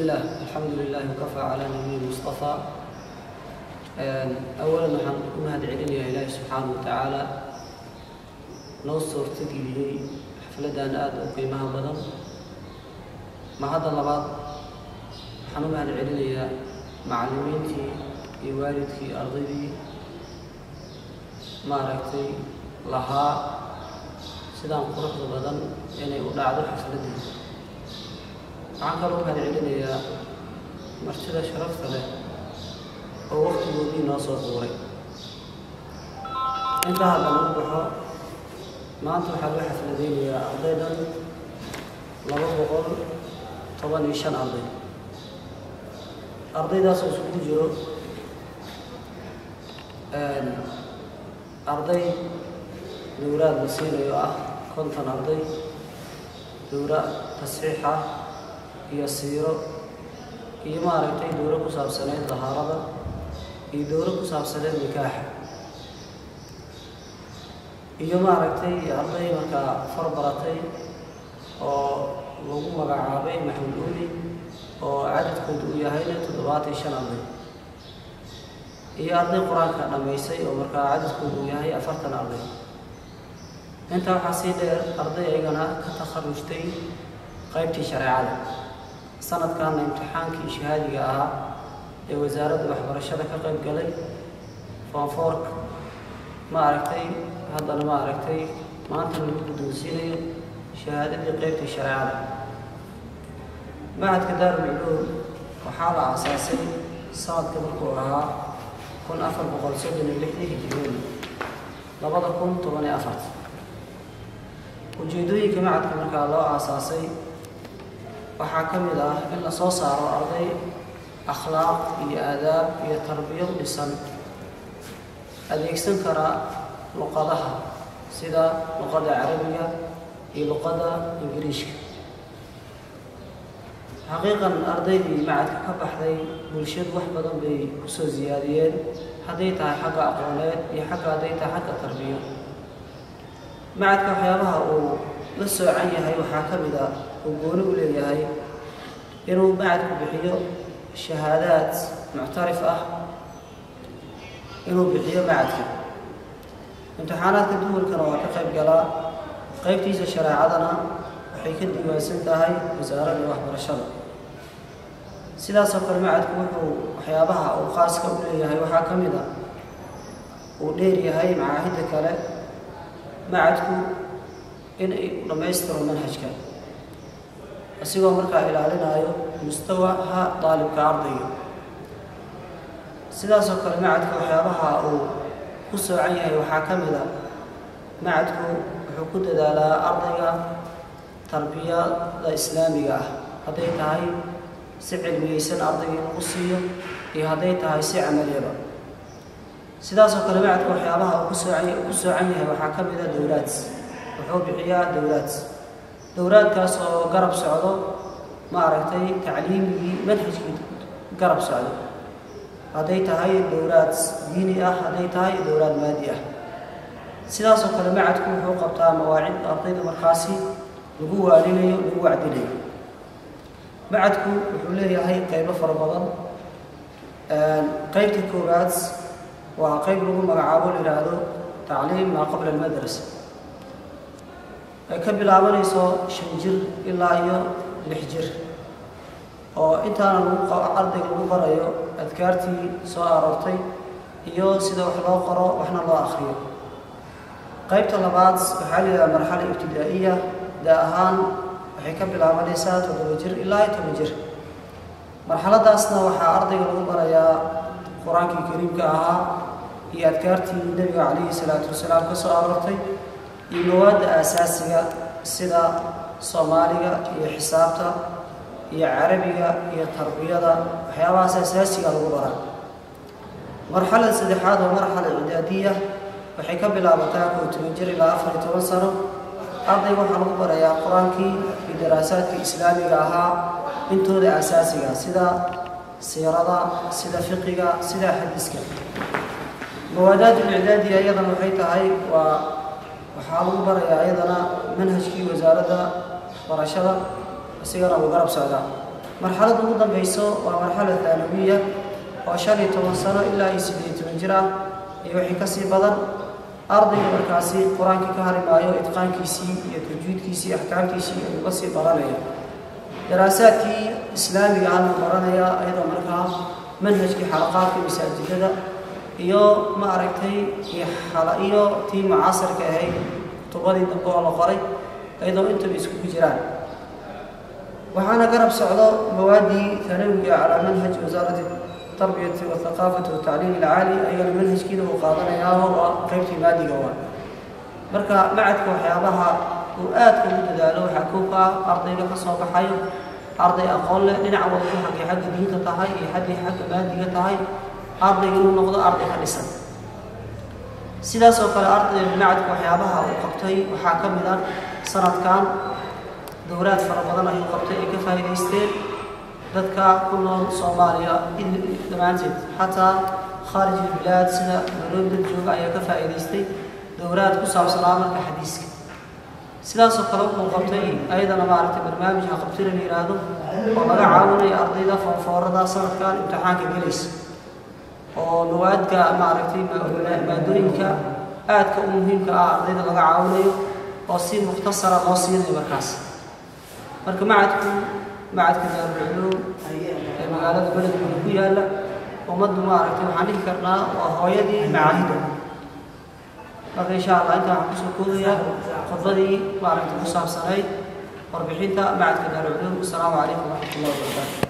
الله الحمد لله وكفى على نبي المصطفى. أولا waxaan u mahad celinayaa Ilaahay subxaanahu wa tacaala noo suurtageliyey xafladan aada u qiimaha badan. Mahadda labaad, waxaan u mahad celinayaa macallimiintii iyo waalidkii ardaydii maaragtay lahaa sidaan quruxda badan inay u dhacdo xafladdii. Waxaan kaloo u mahad celinayaa martida sharafta leh oo waqtigoodii noo soo duuray. Intaa hadda lagu baxo, maanta waxaa loo xafladeynayaa ardaydan 215 arday. Ardaydaas oo isugu jiro arday dowraad la siinayo ah 50 arday, dowra tasxiix ah iyo siiro iyo maaragtay dowro ku saabsaneyd dahaarada iyo dowro ku saabsaneyd nikaaxa iyo maaragtay arday markaa far baratay oo lagu magacaabay Maxamed Uli oo cadadkoodu uu yahayna 75 arday, iyo arday Qur-aanka dhammaysay oo markaa cadadkoodu uu yahay 40 arday. Intaa waxaa sii dheer arday ayagana ka takharujtay qaybtii shareecada, sanadkaana imtixaankii shahaadiga ahaa ee Wasaaradda Waxbarashada ka qayb galay, form four-ka ma aragtay, haddana ma aragtay maanta lagu guddoonsiinayo shahaadadii qaybtii shareecada. Machadka Daarul Culuum waxaa la aasaasay sanadka markuu ahaa 1436-dii hijriyada, 2014. Ujeeddooyinka machadka markaa loo aasaasay waxaa ka mid ah in la soo saaro arday akhlaaq iyo aadaab iyo tarbiyo u dhisan, adeegsan kara luqadaha sida luqadda Carabiga iyo luqadda Ingiriishka. Xaqiiqan, ardaydii machadka ka baxday bulshadu wax badan bay kusoo siyaadiyeen, hadday tahay xagga aqooneed iyo xagga hadday tahay xagga tarbiyo. Machadka waxyaabaha uu la soocan yahay waxaa ka mid ah uu gooni u leeyahay inuu machadku bixiyo shahaadaad muctarif ah, inuu bixiyo machadka imtixaanaadka duwalkana waa ka qayb galaa. Qaybtiisa shareecadana waxay ka diiwaansan tahay Wasaaradda Waxbarashada. Sidaasoo kale, machadku wuxuu waxyaabaha uu khaaska u leeyahay waxaa ka mid ah uu dheer yahay macaahidda kale machadku in ay dhammaystiro manhajka, isigoo markaa ilaalinayo mustawaha daalibka ardayga. Sidaasoo kale, machadka waxyaabaha uu ku soocan yahay waxaa ka mid ah machadku wuxuu ku dadaalaa ardayga tarbiyada Islaamiga ah, hadday tahay si cilmiyeysan ardayga in lagu siiyo iyo hadday tahay si camaliyaba. Sidaasoo kale, machadka waxyaabaha uu ku soocan yahay waxaa ka mid ah dowlaad. Wuxuu bixiyaa dowlaad, dowlaadkaas oo garab socdo maaragtay tacliimigii manhajkii garab socdo, hadday tahay dowlaad diini ah, hadday tahay dowlaad maadi ah. Sidaasoo kale, machadku wuxuu qabtaa mawaacid ardayda markaasi lagu waalinayo, lagu wacdinayo. Machadku wuxuu leeyahay qaybo fara badan. Qaybta koowaad waa qayb lagu magacaabo la yidhaahdo tacliim maa qabla almadrasa, ay ka bilaabanayso 5 jir ilaa iyo 6 jir, oo intaana lagu ardayga lagu barayo adkaartii soo aroortay iyo sida wax loo qoro waxna loo akhriyo. Qaybta labaad waxaa la yidhaha marxala ibtidaa'iya, da ahaan waxay ka bilaabanaysaa 7 jir ilaa iyo 10 jir. Marxaladaasna waxaa ardayga lagu barayaa Qur-aankii kariimka ahaa iyo adkaartii Nebiga calayhi salaatu wasalaam ka soo aroortay iyo mawaadda aasaasiga sida Soomaaliga iyo xisaabta iyo Carabiga iyo tarbiyada, waxyaabahaas asaasiga lagu baraa. Marxalada saddexaad oo marxala icdaadiya waxay ka bilaabataa 11 jir ilaa 14 sano. Ardayga waxaa lagu barayaa Qur-aankii iyo daraasaadkii Islaamiga ahaa intooda asaasiga, sida siirada, sida fiqiga, sida xadiiska. Mawaadaat ulicdaadiya iyadana waxay tahay waa waxaa lagu barayaa iyadana manhajkii Wasaaradda Waxbarashada, isigana wuu garab socdaa. Marxaladda ugu dambeyso waa marxala thaanawiya oo 15 sano ilaa iyo 18 jir ah iyo wixii ka sii badan. Ardayga markaasi qur-aankii ka hari maayo, itqaankiisii iyo tajwiidkiisii, axkaamtiisii ayuu ka sii baranaya. Daraasaadkii islaamiga ahna baranaya, iyadoo markaa manhajkii xalaqaadka masaajidada iyo ma aragtay iyo tii mucaasirka ahayd, kutubadii dambe oo la qoray, iyadoo intaba iskugu jiraan. Waxaana garab socdo mawaaddii thanawiga calaa manhaj wasaaraddi tarbiyati wathaqaafati watacliim alcaali, ayagana manhajkiina uu qaadanayaa, waa qaybtii maadiga waa. Marka macadka waxyaabaha uu aadka ugu dadaalo waxaa kow ka ah ardayga ka soo baxayo arday aqoon leh dhinac walba, xaggay xagga diinta tahay iyo xaggay xagga maadiga tahay, ardayga inuu noqdo arday ka dhisan. Sidaas oo kale arday macadka waxyaabaha uu qabtay waxaa ka mid ah sanadkan dowraad fara badan ayuu qabtay ay ka faa'iidaysteen dadka ku nool Soomaaliya dhammaanteed, xataa khaarij ilbilaad sida Nairobi dad jooga ayaa ka faa'iidaystay dowraad ku saabsanaa marka xadiiska. Sidaasoo kale wuxuu qabtay ayadana maaragtay barnaamij haqabtira la yidhaahdo oo laga caawinayo ardayda foonfoorada sanadkan imtixaanka gelaysa, oo mawaadka maaragtay maadooyinka aadka u muhiimka ah ardayda laga caawinayo oo si mukhtasara loo siinayo markaas. Marka macadku, macadka Daarulculuum ee magaalada Beledweyne ku yaalla, ummaddu maaragtay waxaan dhihi karnaa waa hooyadii macaahida. Marka insha Allah intaa waxaan kusoo koobayaa khudbadii maaragtay ku saabsanayd warbixinta macadka Daarulculuum. Assalaamu calaykum waraxmat ullahi wabarakaatu.